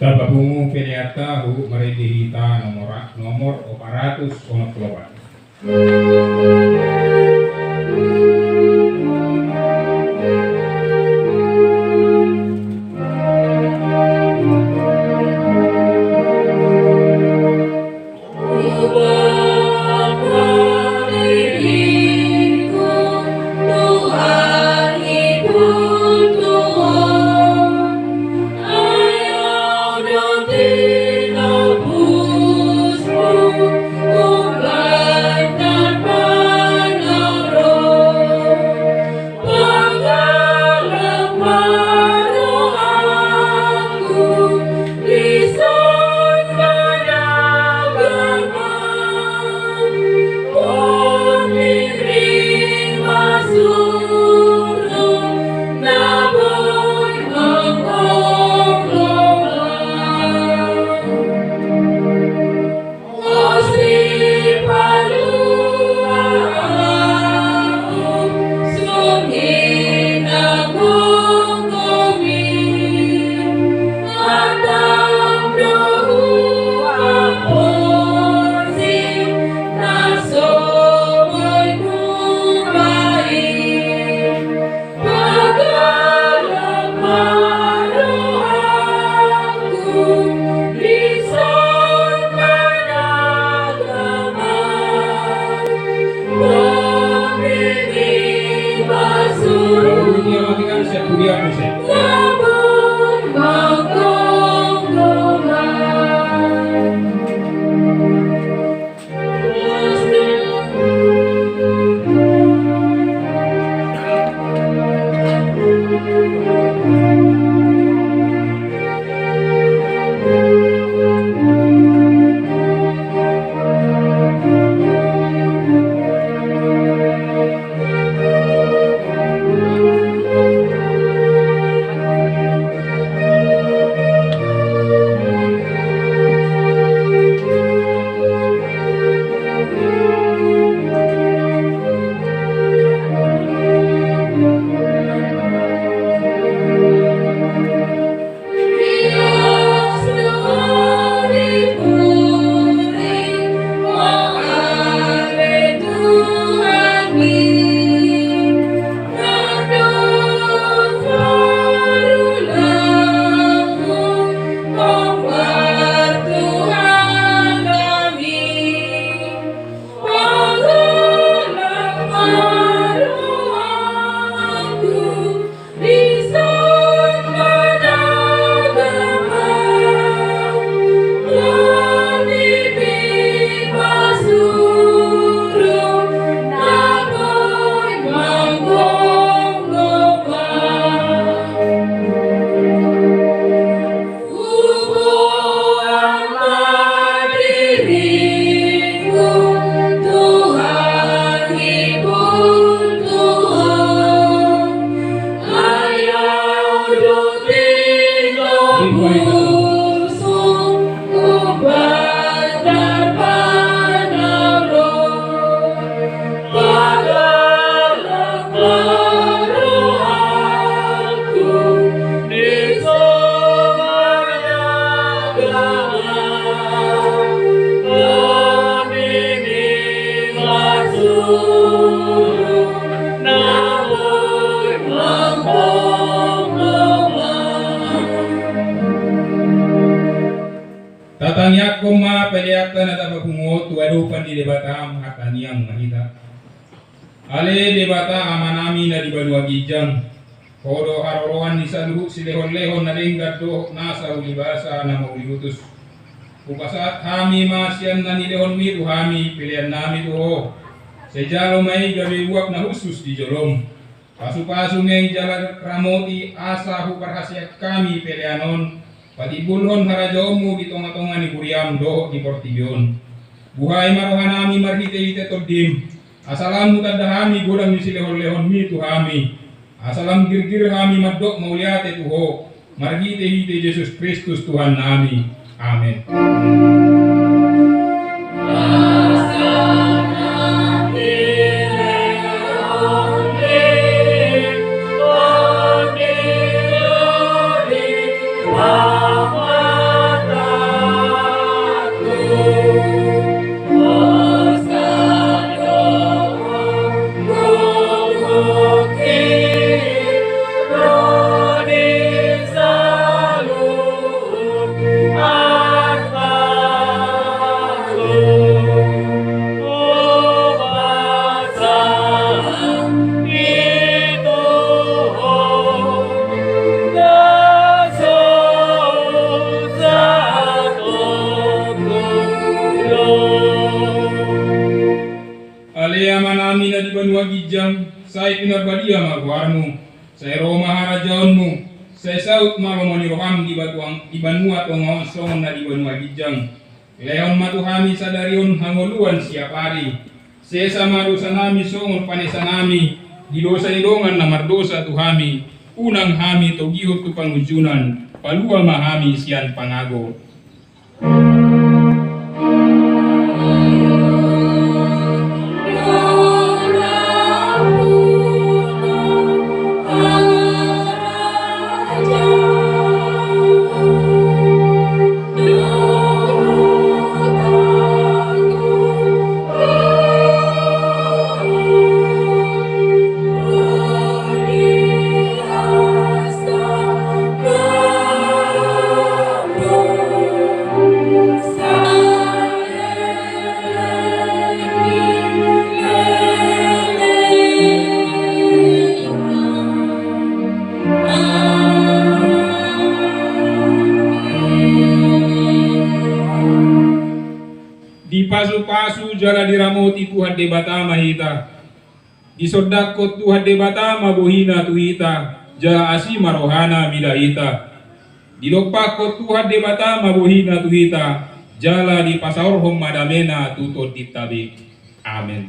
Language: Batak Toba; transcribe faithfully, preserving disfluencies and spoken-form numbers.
Tapapungu peleanta huhut marende hita nomor, nomor opat ratus onom pulu opat. Tatangiangkon ma peleanta na tapapungu on tu adopan ni Debata, martangiang ma hita. Ale Debata Amanami na di banua ginjang, Ho do haroroan ni saluhut silehonlehon na denggan dohot nasa ulibasa na mauliutus. Hupasahat hami ma sian na nilehonMi tu hami peleannami tu Ho. Sai jalo ma i gabe uap na hushus di joloM. Pasupasu ma i jala ramoti asa huparhaseang hami pelean on, patimbulhon harajaonMu di tongatonga ni huriaM dohot di portibi on. Buhai ma rohanami marhitehite TondiM, asa lam hutanda hami godang ni silehonlehonMi tu hami, asa lam girgir hami mandok mauliate tu Ho, marhitehite Jesus Kristus Tuhannami. Amen. Ale Amanami na di banua ginjang, sai pinarbadia ma goarmu, sai ro ma harajaonmu, sai saut ma lomo ni roham di batuang, di banua tonga on songon na di banua ginjang. Lehon ma tu hami sadari on hangoluan siapari. Sesa ma dosanami songon panesanami di dosa ni dongan na mardosa tu hami. Unang hami togihon tu pangunjunan, palua ma hami sian pangago. Dipasupasu jala diramoti Tuhan Debata ma hita. Disondangkon Tuhan Debata ma bohina tu hita, jala asi ma rohana mida hita. Dilompakkon Tuhan Debata ma bohina tu hita, jala dipasaorhon ma damena tu tondinta be. Amen.